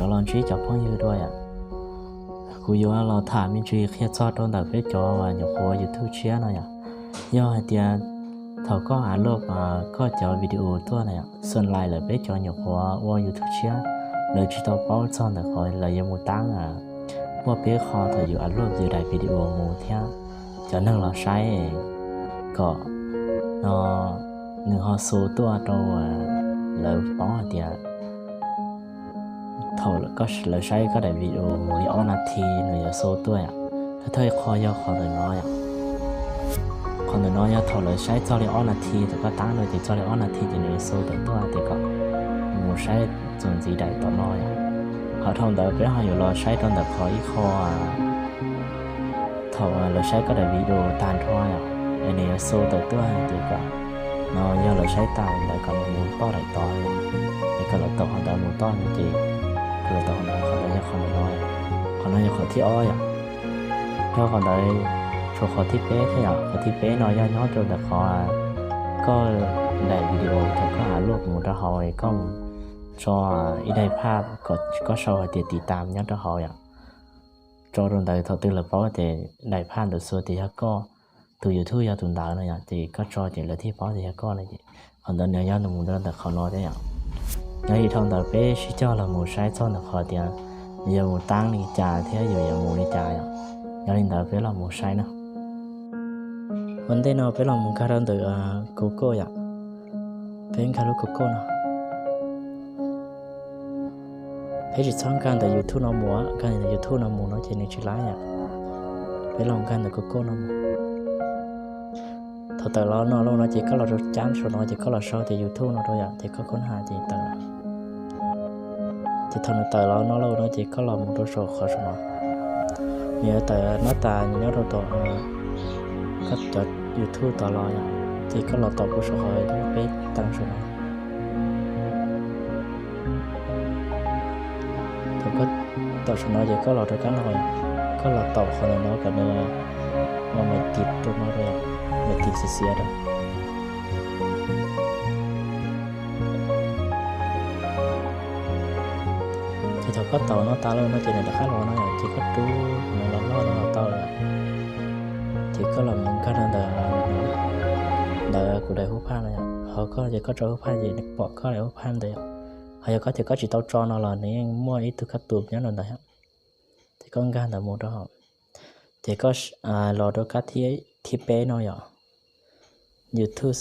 yuav los ntsib cov phooj ywg dua yom. Kuv yuav los tham me ntsis qhia txog rau ntawm peb cov uas nyuam qhuav YouTube tshiab no yom. Yog hais tias thaum koj upload koj cov video tuaj na yom, xws li lawm peb cov nyuam qhuav ua YouTube tshiab, lawv tsis tau paub txog ntawm qhov lawv yuav mus tab muaj peb qho thaum yus upload yus daim video mus thiab cov neeg los saib kom no nws ho xu tuaj rau lawv paub hais tias thaum lawv saib koj daim video mus li ob nas this nws yuav xu tuaj yom. Thawj thawj qho yog qhov ntawm no yom. Qhov ntawm no yog thaum lawv saib txog li ob nas this thaum koj tab no ces txog li ob nas this ces nws yuav xu tawm tuaj tias kom mus saib txuas ntxiv daim tom no yom. Ho dhau ntawd peb ho yuav los saib rau ntawm qhov ib qho thaum lawv saib koj daim video tag nrho yom, es nws yuav xu tawm tuaj hais tias kom no yog lawv saib tas ntawd kom lawv mus toj daim tod, es kom lawv tau qhov ntawd mus toj no ces kom lawv tau qhov ntawd, qhov ntawd yog qhov ntawm no. Qhov no yog qhov thib ob yom. Yog qhov ntawd tshuav qhov thib peb thiab yom. Qhov thib peb no yog nyob rau ntawm qhov koj daim video thaum koj upload mus rau hauv es koj mus tso ib daim phaj kom koj sau hais tias tiv tam nyob rau hauv yom. Tso rau ntawd thaum twg lawv paub tias daim phaj ntawd xu tias yog koj, tus YouTube yog tus ntawd no yom, ces koj tso ces lawv thiaj paub tias yog koj no ces qhov ntawd nws yog nws mus rau ntawm qhov no thiab yom. Yog li dhau ntawd peb sib cog los mus saib txog ntawm qhov tias yus yuav mus tab li cas thiab yus yuav mus li cas yom. Yog li ntawd peb los mus saib na. Ua ntej no peb los mus nkag rau ntawm Google yom. Peb nkag lub Google no. Peb tsis txhob nkag ntawm YouTube no mus, nkag ntawm YouTube no mus no ces nws tsis laib yom. Peb los nkag ntawm Google no mus. Thaum tawm los no lawm no ces koj los rau cab saum no ces koj los sau tias YouTube no rau yom, ces koj khaub ncaws ces tawm. Ces thaum nws tawm los no lawm no ces koj los mus rau saum qhov saum no. Nws yuav tawm nab tas nyob rau tom koj cov YouTube tod los yom, ces koj los tom kuv saum qhov peb teeb saum no. Thaum koj tom saum no ces koj los rau kab no, koj los tom qhov ntawm no kom nws ua me tiv rau no rau, me tiv xiav xiav rau. Ces thaum koj taus no tas lawm no ces nws rov qab los no yom, ces koj rub nws los loj no los tau lawm. Ces koj los mus nkag rau ntawm, ntawm kuv daim hub phaj no yom, ho koj ces koj tso hub phaj ces nws pom koj daim hub phaj ntawd yom. Ho yog koj tias koj tsis tau tso no los nws yeej muaj ib tug kab tus nyob rau ntawd yom. Ces koj nkag ntawd mus rau hauv. Ces koj los rau kab thib peb no yom, YouTube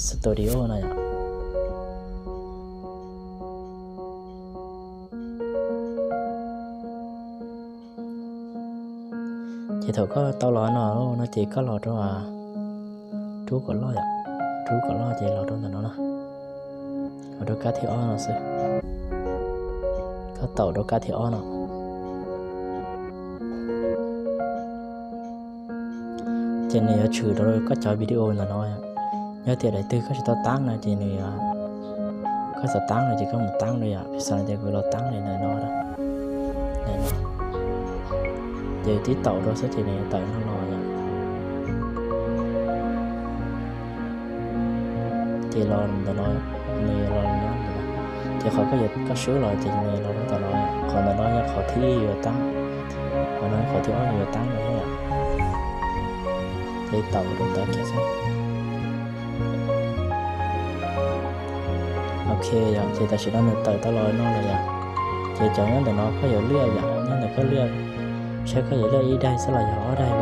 Studio no yom. Ces thaum koj tau los no no ces koj los rau, rub kom loj yom, rub kom loj ces los rau ntawm no na, los rau kab thib ob no xwb. Koj taus rau kab thib ob no. Ces nws yuav tshwm rau koj cov video ntawm no. Yog tias daim twg koj tsis tau tab no ces nws, koj xav tab no ces koj mus tab no yom, piv xam tias kuv los tab li ntawm no, ntawm no. Ces tib taus rau xwb ces nws yuav tawm no los yom. Ces los ntawm no, nws yuav los nyob ntawm no. Ces qhov koj yuav koj swb los ces nws los rau ntawm no, qhov ntawm no yog qhov thib ib yuav tab, qhov no qhov thib ob yuav tab no yom. Ces taus rau ntawd kiag xwb. Ok yom, ces tam sim no nws tawm tau los no lawm yom. Ces cov nyob ntawm no koj yuav liaj yom, nyob ntawm koj liaj, saib koj yuav liaj ib daig xwb los yog ob daig,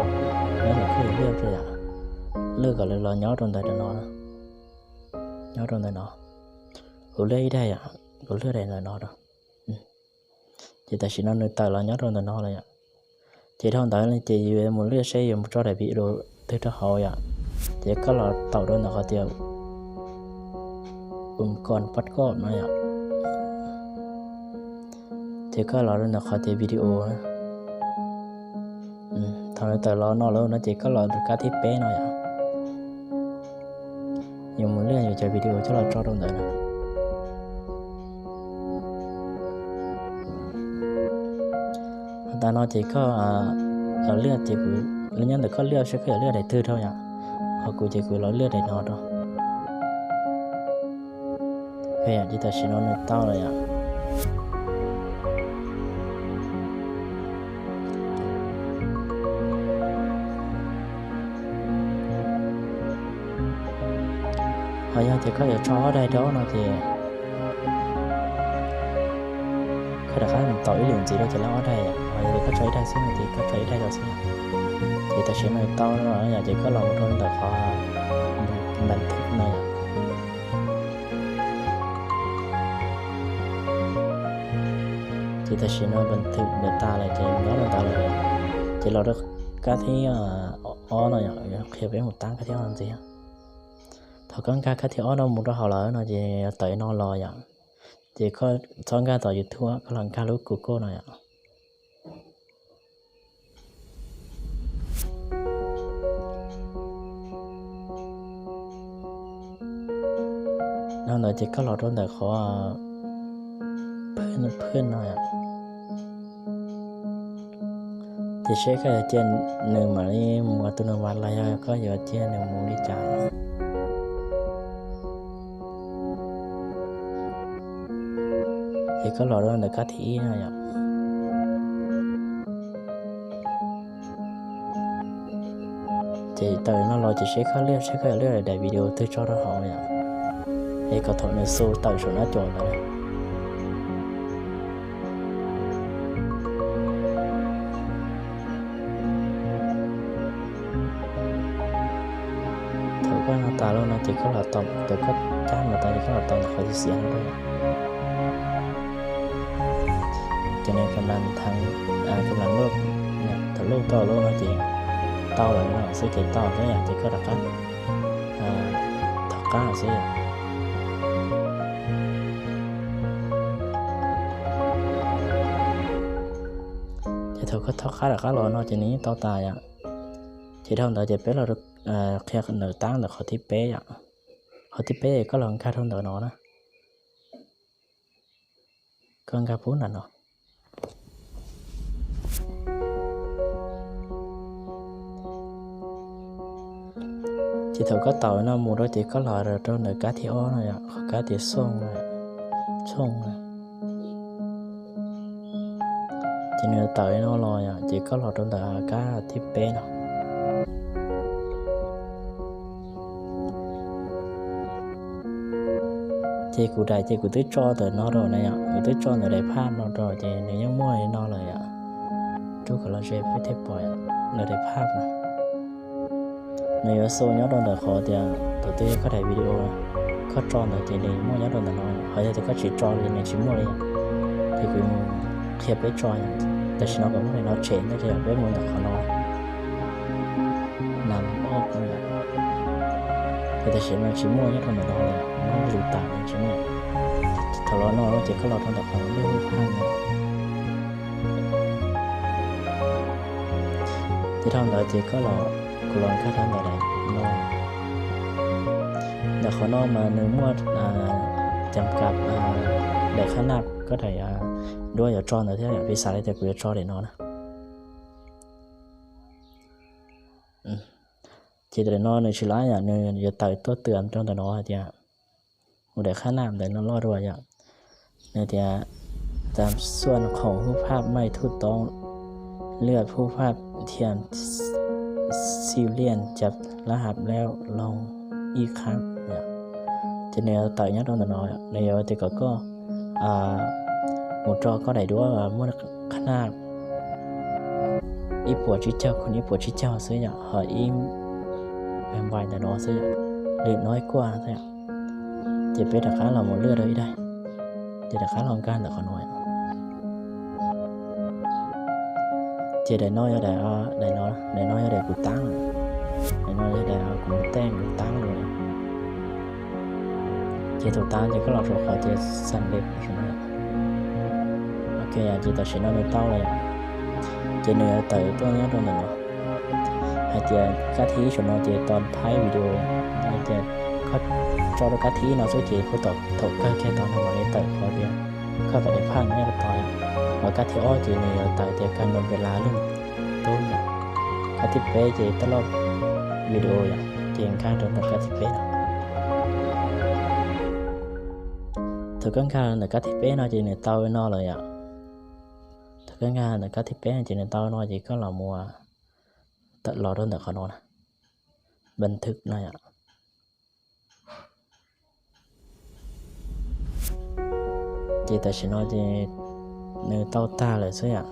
nyob ntawm koj yuav liaj rau yom. Liaj kom lawv los nyob rau ntawm no, nyob rau ntawm no. Kuv liaj ib daig yom, kuv liaj daim ntawm no rau. Ces tam sim no nws tawm los nyob rau ntawm no lawm yom. Ces dhau ntawd ces yus mus liaj seb yus mus tso daim video twg rau hauv yom. Ces koj los taus rau ntawm qhov tias ua kom pab koj no yom. Ces koj los rau ntawm qhov tias video na. Thaum nws tawm los no lawm no ces koj los rau kab thib peb no yom. Yus mus liaj yus cov video coj los tso rau ntawd na. Has tas no ces koj los liaj ces kuv, nyob ntawm koj liaj seb koj yuav liaj daim twg rau yom. Ho kuv ces kuv los liaj daim no rau. Ces tam sim no nws tau lawm yom. Ho yog tias koj yuav tso ob daim rau no ces koj rov qab mus tau ib lwm ntxiv rau ces lab ob daim, ho yog tias koj tso ib daim xwb no ces koj tso ib daim rau xwb. Ces tam sim no tau no yom, ces koj los mus rau ntawm qhov npam thwm no yom. Ces tam sim no npam thwm ntawm tas lawm ces nyob rau ntawd lawm. Ces los rau kab thib ob no yom, qhia peb mus tab kab thib ob ntxiv. Thaum koj nkag kab thib ob no mus rau hauv lawm no ces tawm no los yom. Ces koj txhob nkag tom YouTube, koj los nkag lub Google no yom. Dhau ntawd ces koj los rau ntawm qhov phwj no yom. Ces seb koj yuav cia nws mam li mus ua tus nws mas los yog koj yuav cia nws mus li cas. Ces koj los rau ntawm kab thib ib no yom. Ces tawm no los ces seb koj lia, seb koj yuav lia daim video twg tso rau hauv yom. Es kom thaum nws xu tawm saum no caum ntawd. Thaum koj no tas lawm no ces koj los tom, thaum koj cab no tas ces koj los tom ntawm qhov xiav no rau. Ces nws kam las thav, kam las loj, thaum loj tau loj no ces tau lawm no xwb ces tau xwb yom, ces koj rov qab thov qab xwb yom. Ces thaum koj thov qab rov qab los no ces nws yeej tau tas yom. Ces dhau ntawd ces peb los qhia ntawm tab ntawm qhov thib peb yom. Qhov thib peb koj los nkag rau ntawm no na. Koj nkag pub nram no. Ces thaum koj tawm no mus rau ces koj los rau ntawm kab thib ob no yom, qhov kab tias xooj, xooj. Ces nws tawm no los yom, ces koj los rau ntawm kab thib peb no. Ces kuv daim ces kuv twb tso ntawm no rau na yom, kuv twb tso ntawm daim phaj no rau ces nws yeej muaj li no lawm yom. Rub kom los ze peb thiaj pom lawv daim phaj no. Nws yuav xu nyob rau ntawm qhov tias thaum twg yog koj daim video koj tso ntawd ces nws muaj nyob rau ntawm no, ho yog tias koj tsis tso ces nws tsis muaj li. Ces kuv qhia peb tso, tam sim no kuv muab daim no tshem ntawd ces peb mus ntawm qhov no. Nas ob, ces tam sim no tsis muaj nyob rau ntawm no lawm, muab lwm tas tsis muaj. Thaum los no ces koj los rau ntawm qhov lub hwj phaj no. Ces dhau ntawd ces koj los, kuv los nkag rau ntawm daim no. Ntawm qhov no mas nws muaj cam kam daim khab naj, koj daim duab yuav tso ntawd thiab, piv xam li tias kuv yuav tso daim no na. Ces daim no nws tsis lab yom, nws yuav tawm tuaj twm rau ntawm no hais tias, mus daim khab naj ntawm no loj dua yom. Nws tias, tam xuaj khoom hwj phaj maj thuj toob, lwaj hwj phaj thiam xiv liaj ca lab hab leb loo ib khab. Ces nws yuav tawm nyob rau ntawm no, nws yuav tias kom koj mus tso koj daim duab muaj khab naj ib puas tsib caug, khoom ib puas tsib caug xwb yom, ho ib npaim ntawm no xwb yom, lwm no ib kuaj xwb yom. Ces peb rov qab los mus lwaj rau ib daim, ces rov qab los nkag ntawm qhov no. Ces daim no yog daim, daim no, daim no yog daim kuv tab, daim no yog daim kuv mus tej kuv tab los. Ces thaum tas ces koj los rau qhov tias xam lej. Ok, ces tam sim no nws tau lawm yom. Ces nws yuav tawm tuaj nyob rau ntawm no hais tias kab thib ib saum no ces tos thaij video, hais tias koj tso rau kab thib ib no xwb ces kuj thaum kawg kiag tau nws mam li tawm qhov tias koj kam daim phaj nyob rau tod. Ho kab thib ob ces nws yuav tawm tias kab num pes las lwj tub yom. Kab thib peb ces taj loj video yom, ces nkag rau ntawm kab thib peb no. Thaum koj nkag ntawm kab thib peb no ces nws tau no lawm yom. Thaum koj nkag ntawm kab thib peb no ces nws tau no ces koj los mus, tawm los rau ntawm qhov no na, npam thwm no yom. Ces tam sim no ces nws tau tag lawm xwb yom.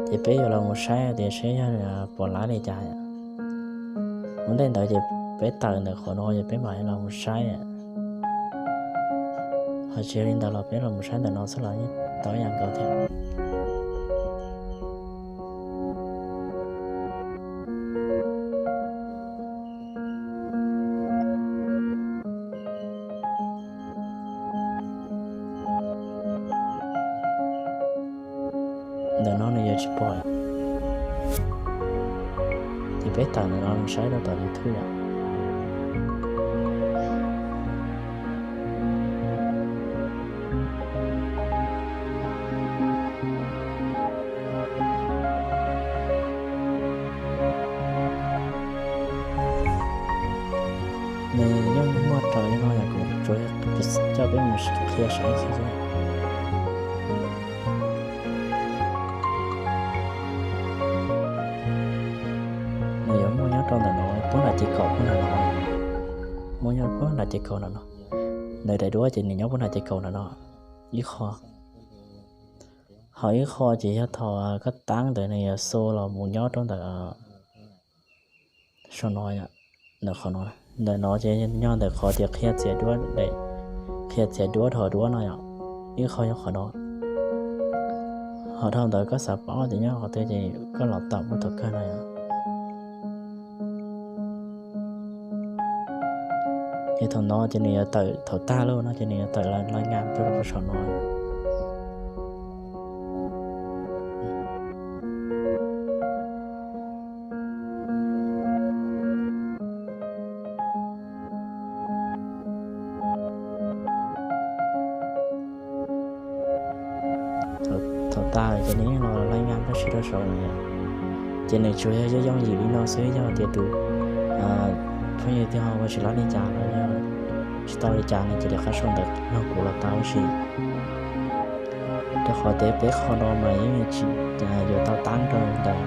Ces peb yuav los mus saib tias saib yog puas laib li cas. Ua ntej ntawd ces peb tawm ntawm qhov no ces peb mam los mus saib. Ho tsis yog li ntawd los peb los mus saib ntawm no xwb los yeej tau ib yam nkaus thiab. Ntawm no nws yuav tsis pom. Ces peb tawm ntawm no mus saib rau tom YouTube yom. Nws yeej muaj raws li no yom, kuv tsuas coj peb mus qhia saib xwb. Nws yuav muaj nyob rau ntawm no puag nram ces kaum puag nram no, muaj nyob puag nram ces kaum nram no. Ntawm daim duab ces nws nyob puag nram ces kaum nram no ib qho. Ho ib qho ces yog thaum koj tab ntawd nws yuav xu los mus nyob rau ntawm saum no, ntawm qhov no. Ntawm no ces nyob ntawm qhov tias qhia txiav duab, qhia txiav duab dhos duab no yom, ib qho yog qhov no. Ho dhau ntawd koj xav paub tias nyob qhov twg ces koj los tawm puag thaum kawg no yom. Ces thaum no ces nws yuav tawm, thaum tag lawm no ces nws yuav tawm lawv nqa rau saum no. Thaum tag ces nws yeej los laj nqa peb sib rau saud no yom. Ces nws tsuas yog yooj yooj yim li no xwb, yog tias tus phooj ywg twg ho ua tsis laib li cas los yog tsis tau li cas no ces rov qab sau ntawv nrog kuv los tau tab sis rau qhov tias peb qho no mas yeej tsis yuav tau tab rau ntawm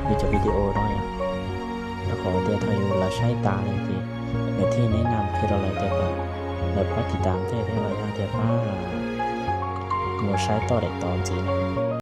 yus cov video no yom. Rau qhov tias thaum yus lawv saib tas lawm ces nws thiaj neb nam qhia rau lawv tias kom lawv pab tiv tas ntej thiab los yog tias pab mus saib toj daim tod ntxiv no.